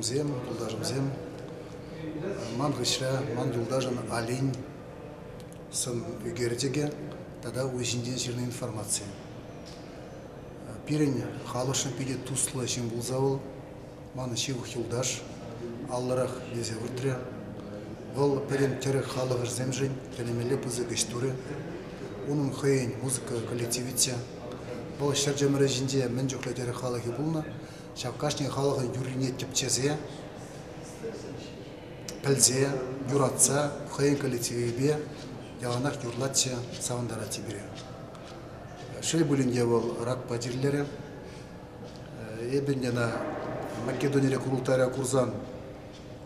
Тусӑмсем, юлташӑмсем, ман хыҫра ман юлташӑн Алин сӑн ӳкерчӗкӗ тата ун ҫинчен ҫырнӑ информаци. Пирӗн халӑхшӑн питӗ туслӑ ҫын пулса вӑл, манӑн ҫывӑх юлташ, аллӑрах вилсе выртрӗ. Вӑл пӗтӗм тӗрӗк халӑхӗсемшӗн тӗлӗнмелле пысӑк ӗҫ турӗ. Унӑн хӑйӗн музыка коллективӗччӗ. Вӑл ҫӗр чӑмӑрӗ ҫинче мӗн чухлӗ тӗрӗк халӑхӗ пулнӑ, ҫав кашни халӑхӑн юррине тӗпчесе, пӗлсе, юратса хӑйӗн коллективӗпе яланах юрлатчӗ, савӑнтаратчӗ пире. Шел пулин те вӑл ракпа чирлерӗ. Эпӗ ӗнтӗ ӑна Македонире курултайра курсан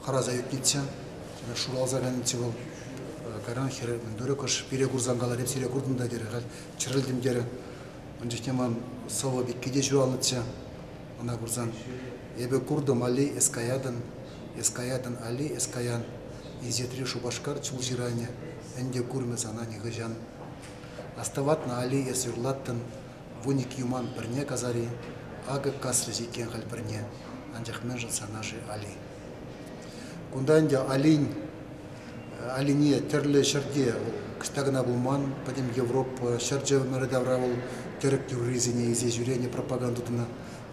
хӑраса ӳкнӗччӗ, шуралса кайнӑччӗ вӑл. Кайран хӗрӗ мӗн турӗ, кӑш пире курсан каларӗ, эп сире куртӑм та терӗ, халь чӗрӗлтӗм терӗ. Ун чухне ман сӑвӑ пекки те ҫуралнӑччӗ ӑна курсан. Эпӗ куртӑм, Али, эс каятӑн, эс каятӑн, Али, эс каян. Инҫетри Шупашкар чул ҫыранӗ ӗнтӗ курмӗ сана нихӑҫан. Астӑватна, Али, эс юрлаттӑн, 12 юман пӗрне касар-и, акӑ касрӗҫ иккен халь пӗрне, анчах мӗншӗн сана-ши Али? Кунта ӗнтӗ Алин Алине тӗрлӗ ҫӗрте кӑҫта кӑна пулман, пӗтӗм Европа, ҫӗр тавра вӑл тӗрӗк юррисене илсе ҫӳренӗ, пропаганда тунӑ.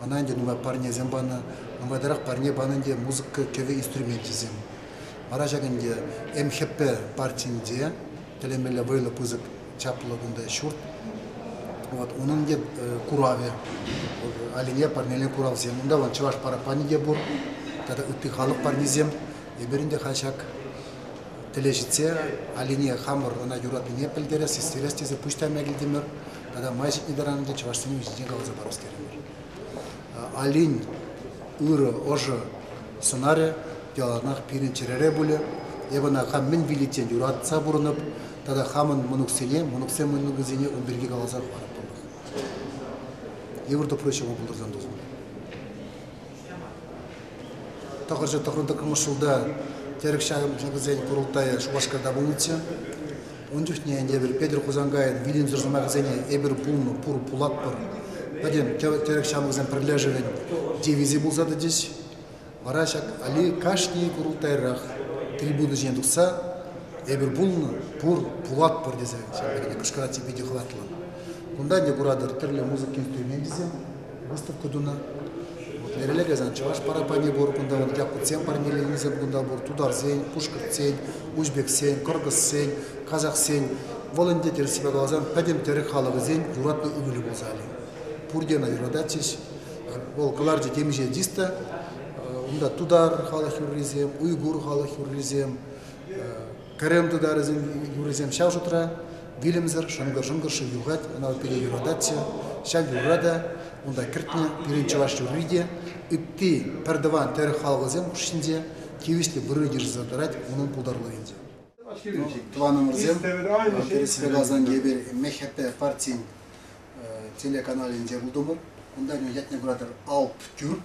Ӑна ӗнтӗ нумай парнесем панӑ, нумайтарах парне панӑ ӗнтӗ музыка кӗвӗ инструменчӗсем. Вара ҫак ӗнтӗ МХП партинче тӗлӗнмелле вӑйлӑ пысӑк чаплӑ кунта ҫурт. Вот унӑн те куравӗ, Алине парнеленӗ куравсем. Унта вӑл чӑваш параппанӗ те пур тата ытти халӑх парнисем. Эпир ӗнтӗ халь ҫак тӗле ҫитсе Алине хамӑр ӑна юратнине пӗлтерес, систерес тесе пуҫ тайма килтӗмӗр. Тата май ҫитнӗ таран ӗнтӗ чӑвашсене ҫинчен каласа парас терӗмӗр. Алин ырӑ, ӑшӑ сӑнарӗ яланах пирӗн чӗрере пулӗ. Эп ӑна хам мӗн виличчен юратса пурӑнӑп тата хамӑн мӑнуксене, мӑнуксен мӑнукӗсене ун пирки каласа хӑварӑп паллах. Йывӑр тӑпру ҫӑмӑл пултӑрсан тусӑм. Тӑхӑрҫӑ тӑхӑр ҫулта тӗрӗк ҫамрӑкӗсен курултайӗ Шупашкарта пулнӑччӗ. Ун чухне ӗнтӗ эпир Петӗр Хусанкайӑн вилӗмсӗр сӑмахӗсене эпир пулнӑ, пур пулатпӑр. Пӗтӗм тӗрӗк ҫамрӑксен пӗрлешӗвӗн девизӗ пулса тӑчӗҫ. Вара ҫак Али кашни курултайрах трибуна ҫине тухса эпир пулнӑ, пур, пулатпӑр тесе ҫав кӑшкӑрать питӗ хӑватлӑ. Кунта ӗнтӗ куратӑр тӗрлӗ музыка инструменчӗсем, выставка тунӑ. Вот лереле кайсан чӑваш параппанӗ пур, кунта вон якутсем парнеленисем кунта пур, тутарсен, пушкӑртсен, узбексен, кӑркӑссен, казахсен. Вӑл ӗнтӗ тӗрӗссипе каласан пӗтӗм тӗрӗк халӑхӗсен юратнӑ ывӑлӗ пулса али. Пурте ӑна юрататчӗҫ. Вӑл кӑларчӗ темиҫе диск та. Унта тутар халӑх юррисем, уйгур халӑх юррисем, Крым тутарӗсен юррисем ҫав шутра вилӗмсӗр шӑнкӑр-шӑнкӑр шыв юхать, ӑна пире юрататчӗ. Ҫав юрра та унта кӗртнӗ пирӗн чӑваш юрри те ытти пӗртӑван тӗрӗк халӑхӗсем хушшинче тивӗҫлӗ вырӑн йышӑнса тӑрать унӑн пултарулӑхӗнче. Тӑванӑмӑрсем, тӗрӗссипе каласан, эпир МХП партин телеканалӗнче пултӑмӑр. Кунта ятне куратӑр Алп Тюрк.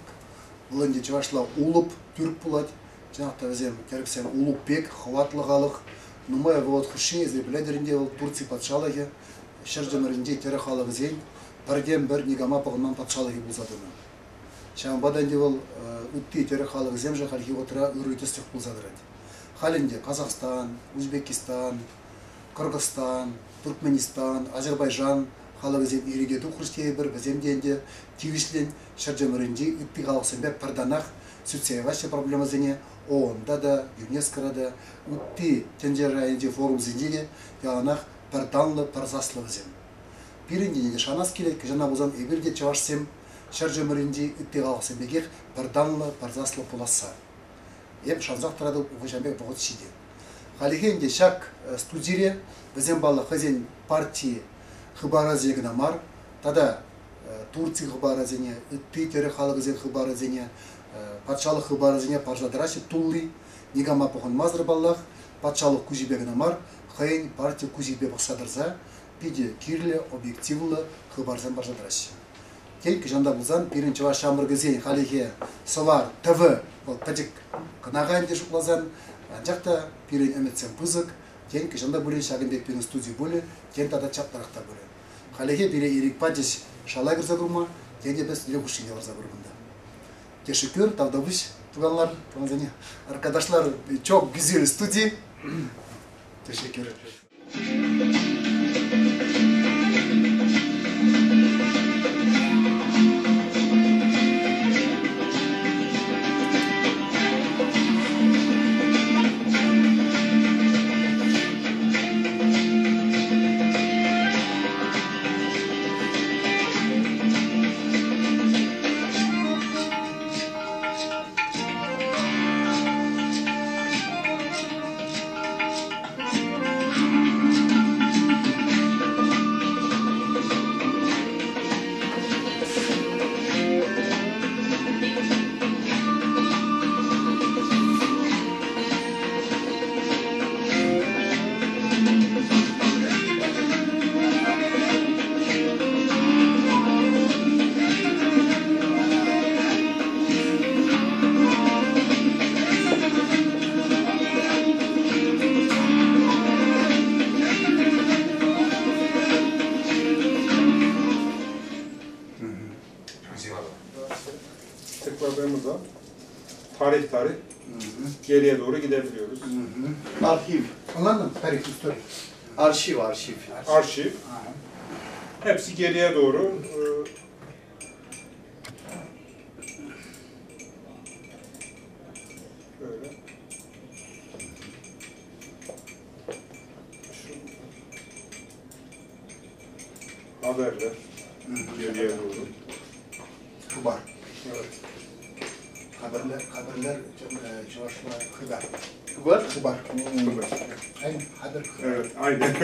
Вӑл ӗнтӗ чӑвашла Улӑп Тюрк пулать. Чӑнах та вӗсем тӗрӗксем улӑп пек хӑватлӑ халӑх. Нумай вӑхӑт хушши эсир пӗлетӗр ӗнтӗ вӑл Турци патшалӑхӗ ҫӗр чӑмӑрӗнчи тӗрӗк халӑхӗсен пӗртен-пӗр никама пӑхӑнман патшалӑхӗ пулса тӑнӑ. Ҫавӑнпа та ӗнтӗ вӑл ытти тӗрӗк халӑхӗсемшӗн хальхи вӑхӑтра ырӑ тӗслӗх пулса тӑрать. Халь ӗнтӗ Казахстан, Узбекистан, Кыргызстан, Туркменистан, Азербайджан халӑхӗсем ирӗке тухрӗҫ тейӗпӗр, вӗсем те ӗнтӗ тивӗҫлӗн ҫӗр чӑмӑрӗнчи ытти халӑхсемпе пӗр танах сӳтсе яваҫҫӗ проблемӑсене ООНта та, ЮНЕСКОра та, ытти тӗнче шайӗнчи форумсенче те яланах пӗр танлӑ, пӗр саслӑ вӗсем. Пирӗн те ӗнтӗ шанас килет, кӑҫана пулсан эпир те чӑвашсем ҫӗр чӑмӑрӗнчи ытти халӑхсем пекех пӗр танлӑ, пӗр саслӑ пуласса. Эп шансах тӑратӑп, ухӑҫам пек вӑхӑт ҫитӗ. Хальлӗхе ӗнтӗ ҫак студире вӗсем паллӑ хӑйсен парти хыпарӗсене кӑна мар, тата Турци хыпарӗсене, ытти тӗрӗк халӑхӗсен хыпарӗсене, патшалӑх хыпарӗсене парса тӑраҫҫӗ тулли, никама пӑхӑнмасӑр паллах, патшалӑх куҫӗпе кӑна мар, хӑйӗн парти куҫӗпе пӑхса тӑрса питӗ кирлӗ, объективлӑ хыпарсем парса тӑраҫҫӗ. Тен, кӑҫан та пулсан пирӗн чӑваш ҫамрӑкӗсен хальлӗхе Сӑвар ТВ вӑл пӗчӗк кӑна-ха ӗнтӗ шутласан, анчах та пирӗн ӗмӗтсем пысӑк, тен, кӑҫан та пулин ҫакӑн пек пирӗн студи пулӗ, тен, тата чаплӑрах та пулӗ. Хальлӗхе пире ирӗк пачӗҫ шала кӗрсе курма, тен, эпӗ сӗтел хушшине ларса курӑп унта. Тешеккӳр, тавтапуҫ. Туганlar, тӑвансене, arkadaşlar, çok güzel студия. Teşekkür ederim. Tıkladığımızda tarih tarih geriye doğru gidebiliyoruz. Arhiv. Anladın? Tarih, история. Arşiv, arşiv. Arşiv. Hepsi geriye doğru. Böyle. Şu haberler geriye doğru. Хыбар. Evet. Haberler, haberler, Чувашла, хыбар. Хыбар? Хыбар. Хыбар. Aynen, haber, хыбар. Evet, aynen.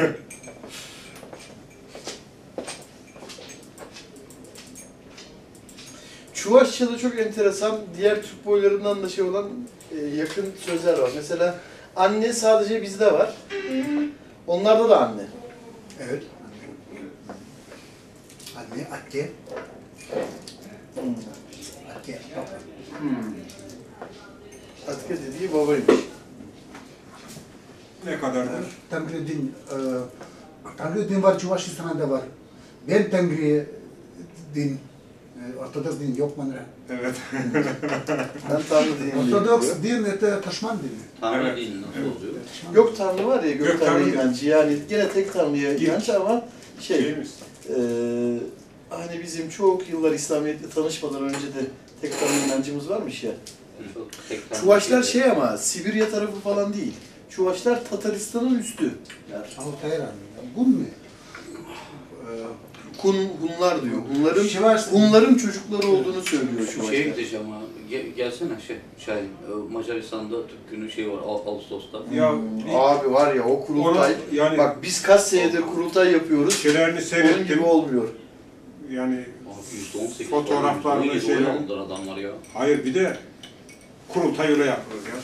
Çuvaşça'da çok enteresan diğer Türk boylarından da şey olan yakın sözler var. Mesela anne sadece bizde var. Onlarda da anne. Evet. Anne, atte. Atte, baba. Atke dediği babaymış. Ne kadardır? Tengri din, Tengri din var, Çuvaşistan'da var. Ben Tengri din, Ortodoks din yok manra. Evet. Ben Tanrı diniyim. Ortodoks din, это düşman dini. Tanrı Evet. dini nasıl oluyor? Gök Tanrı var ya, Gök, Gök Tanrı Tanrı inancı. Yani gene tek Tanrı'ya inanç ama şey, Şeyimiz. hani bizim çok yıllar İslamiyet'le tanışmadan önce de tek Tanrı inancımız varmış ya. Tek Tanrı Çuvaşlar değil. şey ama Sibirya tarafı falan değil. Çuvaşlar Tataristan'ın üstü. Yani Altayran, Gun mu? Hunlar diyor. Hunların, Çuvaş- Hunların çocukları olduğunu söylüyor Şu Çuvaşlar. şeye gideceğim ha. Gelsene şey, Şahin. Macaristan'da Türk günü şey var Ağustos'ta. Ya Abi var ya o kurultay. Ona- yani- Bak biz kaç senedir kurultay yapıyoruz. şeylerini Onun seyrettim. gibi olmuyor. Yani Abi %18 Fotoğraflarını, %17 oy şeyler- aldılar adamlar ya. hayır bir de kurultay öyle yapılır ya.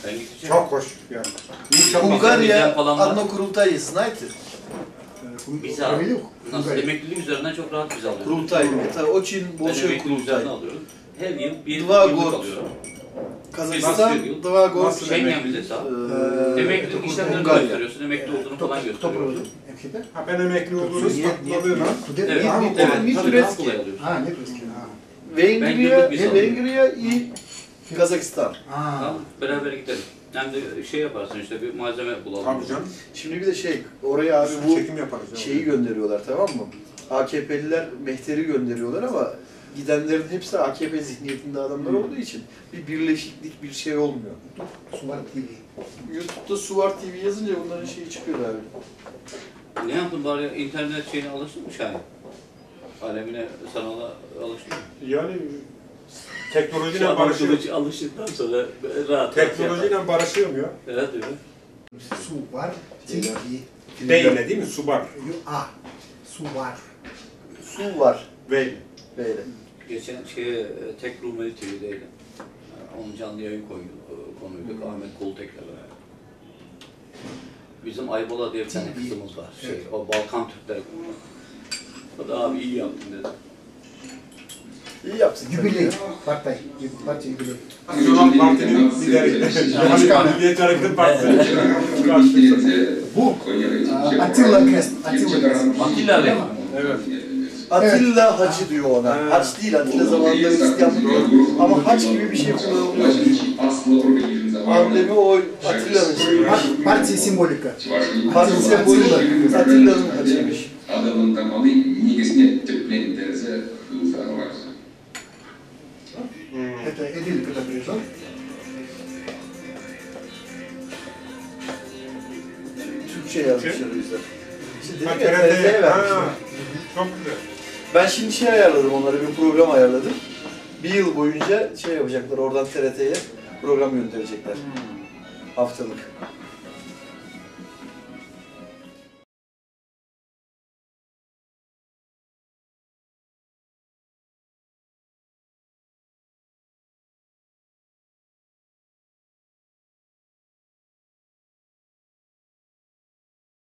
Ben gideceğim. Çok hoş yani. İnşallah. Bulgarya falan var. adına kurultay знаете? Vize al. Nasıl emeklilik üzerinden çok rahat vize alıyorum. Kurultay. Это очень Ben большой emeklilik kurultay. üzerinden alıyorum. Her yıl bir Два yıllık год. alıyorum. Kazakistan, Nasıl- два год. Nasıl Schengen emeklilik? vizesi al. Emeklilik Emeklilik işlemlerini Bulgarya. gösteriyorsun, emekli olduğunu falan Кто gösteriyorsun. проводит? МХП? Ha ben emekli olduğunu ispatladığın an Студент? Evet, Нет, evet, нет, tabii Турецкий. daha kolay alıyorsun. А, нет, русский. А. Vengriya, Ben yıllık vize alıyorum. Vengriya и Kazakistan. А. Tamam, beraber gidelim. Hem de şey yaparsın işte bir malzeme bulalım. Tabii canım. Şimdi bir de şey, oraya abi bu Çekim yaparız. ya. şeyi gönderiyorlar tamam mı? AKP'liler mehteri gönderiyorlar ama gidenlerin hepsi AKP zihniyetinde adamlar olduğu için bir birleşiklik bir şey olmuyor. Suvar TV. YouTube'da Suvar TV yazınca bunların şeyi çıkıyor abi. Ne yaptın bari internet şeyine alıştın mı Şahin? Alemine sanala alıştın mı? Yani teknolojiyle Şaban barışıyorum. Kılıç alıştıktan sonra rahat rahat Teknolojiyle barışıyorum ya. yapar. Evet değil mi? Suvar TV. Beyle değil mi? Subar. A. Suvar. Su var Beyle. böyle. Geçen şeye, Tek Rumeli TV'deydim. Onun canlı yayın konuyduk. Ahmet Koltek'le beraber. Bizim Aybola diye bir tane TV. kızımız var. Şey, o Balkan Türkleri. O da abi iyi yaptın dedi. İyi yapsın. tabii Юбилей. ya. Parтай. Партия юбилей. Nasyonal Parti'nin lideri. Başkanı. Milliyetçi Hareket Partisi'nin karşısı. Bu. Attila Крest. Attila Крest. Atilla Bey. Evet. Atilla haçı diyor ona. Ha. Haç değil, Atilla zamanında Hristiyanlık yok. Ama haç gibi bir şey kullanılıyor. Amblemi o Atilla'nın şeyiymiş. Партия символика. Parti sembolü Atilla'nın haçıymış. Аталантармалли никӗсне тӗплентерсе хывса хӑварчӗ. Это Эдиль, когда приезжал. Türkçe yazmışlar o yüzden. İşte Ha, dedim ya TRT'ye TRT. vermişler. Ha, Çok güzel. Ben şimdi şey ayarladım onlara, bir program ayarladım. Bir yıl boyunca şey yapacaklar, oradan TRT'ye program gönderecekler. Haftalık.